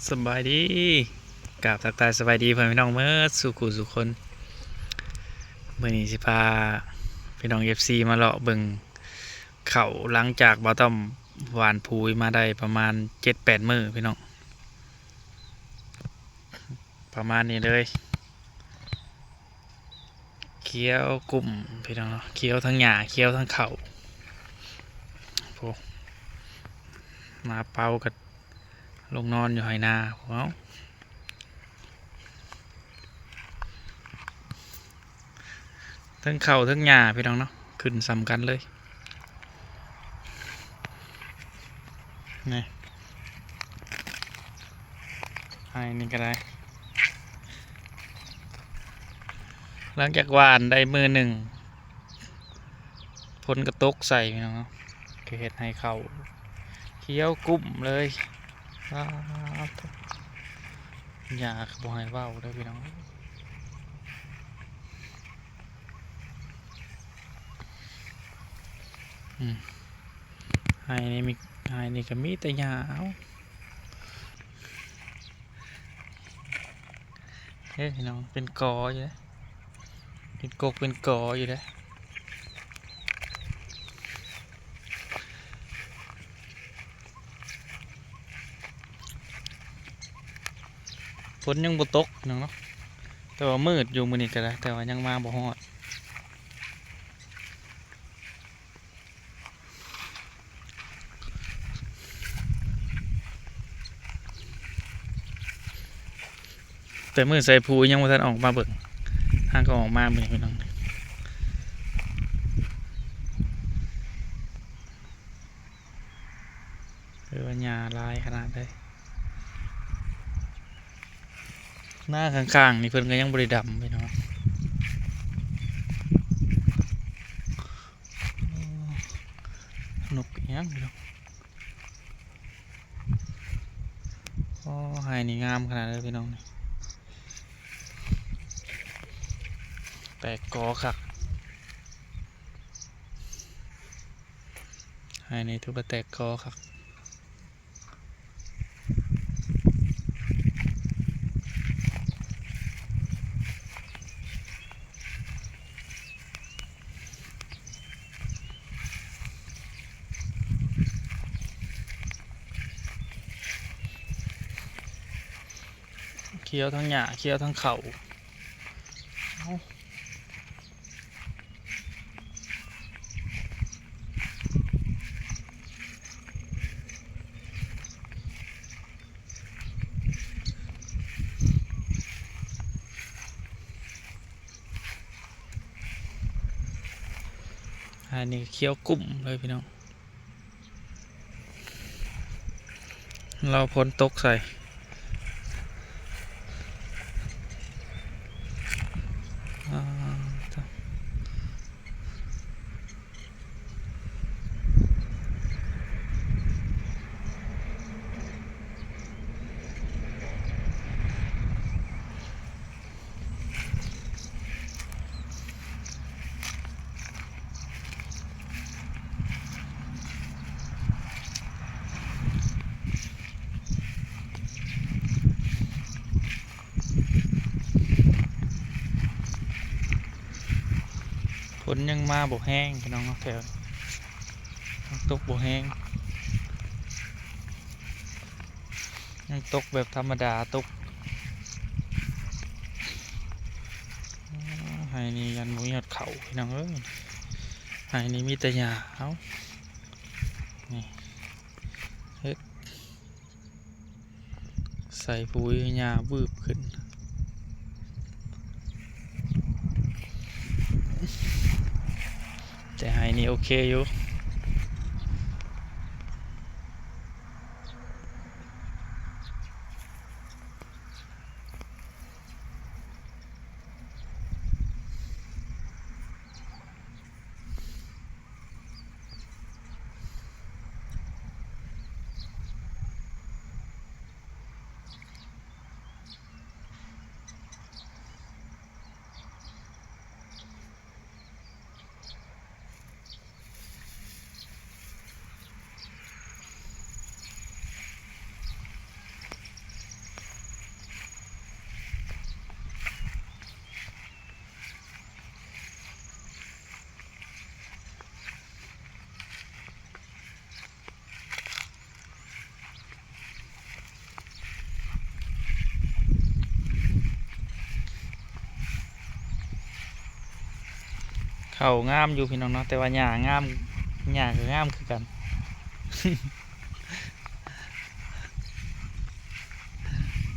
ສະບາຍດີ ກາບທັກທາຍສະບາຍດີພໍ່ແມ່ພີ່ນ້ອງເໝິດສູ່ຄູ່ສູ່ຄົນ. ມື້ນີ້ຊິພາພີ່ນ້ອງເອັຟຊີມາເລາະເບິ່ງເຂົ້າ ຫຼັງຈາກບ່າວຕ້ອມຫວ່ານປຸ໋ຍມາໄດ້ປະມານເຈັດແປດມື້ພີ່ນ້ອງ ປະມານນີ້ເລີຍ. ຂຽວກຸ້ມພີ່ນ້ອງເນາະ ຂຽວທັງຫຍ້າ ຂຽວທັງເຂົ້າ. ໂອ້ ມາເປົ່າກໍລົງນອນຢູ່ໄຮ່ນາພຸ້ນເນາະ. ເທິງເຂົ້າເທິງຫຍ້າພີ່ນ້ອງເນາະ ຂຶ້ນສ່ຳກັນເລີຍ. ນີ້ ໄຮ່ນີ້ກໍໄດ້ ຫຼັງຈາກຫວ່ານໄດ້ມື້ໜຶ່ງ ຝົນກໍຕົກໃສ່ພີ່ນ້ອງເນາະ ກໍເຮັດໃຫ້ເຂົ້າຂຽວກຸ້ມເລີຍ. ປາດໂທ້ ຫຍ້າກໍບໍ່ໃຫ້ເວົ້າເດີພີ່ນ້ອງ. ອືມ ໄຮ່ນີ້ມີ ໄຮ່ນີ້ກໍມີແຕ່ຫຍ້າ. ເອົ້າ ເອີ ພີ່ນ້ອງ ເປັນກໍຢູ່ເດ້ ເປັນກົກເປັນກໍຢູ່ເດ້. ຝົນຍັງບໍ່ຕົກພີ່ນ້ອງເນາະ ແຕ່ວ່າມືດຢູ່ມື້ນີ້ກໍໄດ້ ແຕ່ວ່າຍັງມາບໍ່ຮອດ. ແຕ່ມື້ໃສ່ຜູຍັງບໍ່ທັນອອກມາເບິ່ງ ຫາກໍອອກມາເບິ່ງພີ່ນ້ອງ. ຄືວ່າຫຍ້າຫຼາຍຂະໜາດໃດ. ນາຂ້າງໆນີ້ເພິ່ນກໍຍັງບໍ່ໄດ້ດຳພີ່ນ້ອງ. ນົກອີ່ຫຍັງພີ່ນ້ອງ. ອໍ ໄຮ່ນີ້ງາມຂະໜາດເລີຍພີ່ນ້ອງ ແຕກກໍຄັກ. ໄຮ່ນີ້ຖືວ່າແຕກກໍຄັກ. ຂຽວທັງຫຍ້າ ຂຽວທັງເຂົ້າ. ເອົ້າ ອັນນີ້ຂຽວກຸ້ມເລີຍພີ່ນ້ອງ. ລາວຝົນຕົກໃສ່ ອາ ຝົນຍັງມາບໍ່ແຮງພີ່ນ້ອງເນາະ ແຖວນີ້ ຍັງຕົກບໍ່ແຮງ. ຍັງຕົກແບບທຳມະດາຕົກ. ໄຮ່ນີ້ຍັງບໍ່ມີຮອດເຂົ້າພີ່ນ້ອງເອີຍ ໄຮ່ນີ້ມີແຕ່ຫຍ້າ. ເອົ້າ ນີ້ ເຮັດ ໃສ່ປຸ໋ຍຫຍ້າວືບຂຶ້ນ ແຕ່ໄຮ່ນີ້ໂອເຄຢູ່. ເ ເຂົ້າງາມຢູ່ພີ່ນ້ອງເນາະ ແຕ່ວ່າຫຍ້າງາມ ຫຍ້າກໍງາມຄືກັນ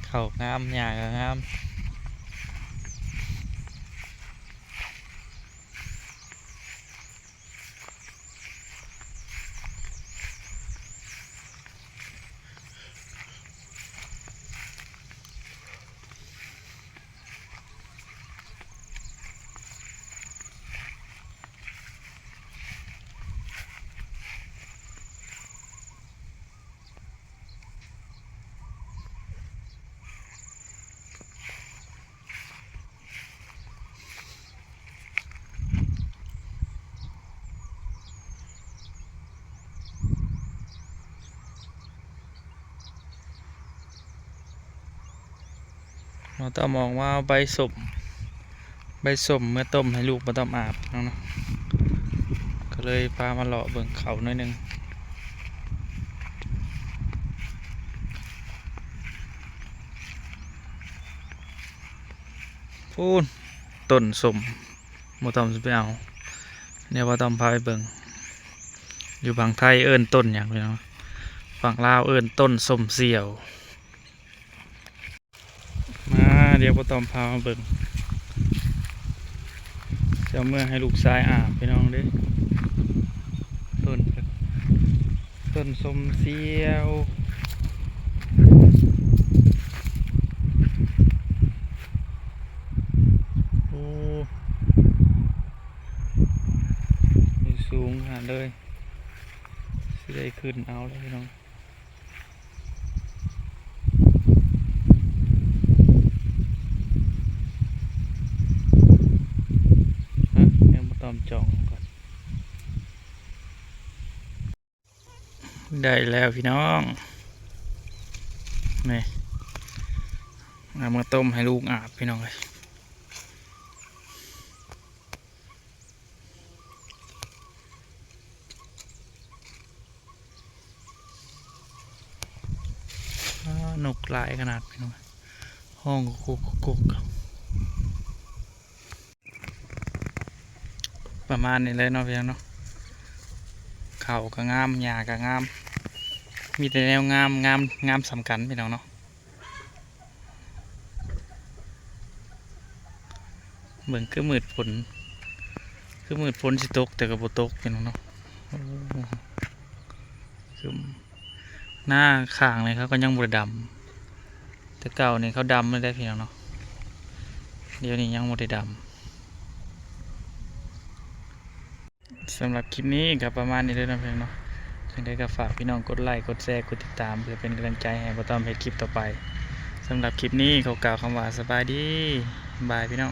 ເຂົ້າງາມ ຫຍ້າກໍງາມ. บ่าวต้อมออกมาเอาใบส้ม ใบส้มเมือต้มให้ลูกบ่าวต้อมอาบเนาะ ก็เลยพามาเลาะเบิ่งเขาหน่อยหนึ่ง พู้น ต้นส้ม บ่าวต้อมสิไปเอา เดี๋ยวบ่าวต้อมพาไปเบิ่ง อยู่ฝั่งไทยเอิ้นต้นหยังพี่น้อง ฝั่งลาวเอิ้นต้นส้มเสี้ยว มา เดี๋ยวบ่าวต้อมพามาเบิ่ง สิเอาเมือให้ลูกชายอาบพี่น้องเด้อ ต้น ต้นส้มเสี้ยว โอ้ อยู่สูงขนาดเลย สิได้ขึ้นเอาแล้วพี่น้อง ฮะ ยังบ่ต้อมจ่องก่อน ได้แล้วพี่น้อง นี่ เอามาต้มให้ลูกอาบพี่น้องเอ้ย อ้า นกหลายขนาดพี่น้อง ฮ้องกุกกุกกุก ประมาณนี้เลยเนาะพี่น้องเนาะ เขาก็งาม หญ้าก็งาม มีแต่แนวงาม งาม งามส่ำกันพี่น้องเนาะ เบิ่งคือมืดฝน คือมืดฝนสิตก แต่ก็บ่ตกพี่น้องเนาะ โอ้ ครึ้ม หน้าข้างนี่เขาก็ยังบ่ได้ดำ แต่เก่านี่เขาดำเลยเด้พี่น้องเนาะ เดี๋ยวนี้ยังบ่ได้ดำ สำหรับคลิปนี้ก็ประมาณนี้เด้อเนาะพี่น้องเนาะ จั่งใดก็ฝากพี่น้องกดไลก์ กดแชร์ กดติดตาม เพื่อเป็นกำลังใจให้บ่าวต้อมเฮ็ดคลิปต่อไป สำหรับคลิปนี้ขอกล่าวคำว่าสบายดี บายพี่น้อง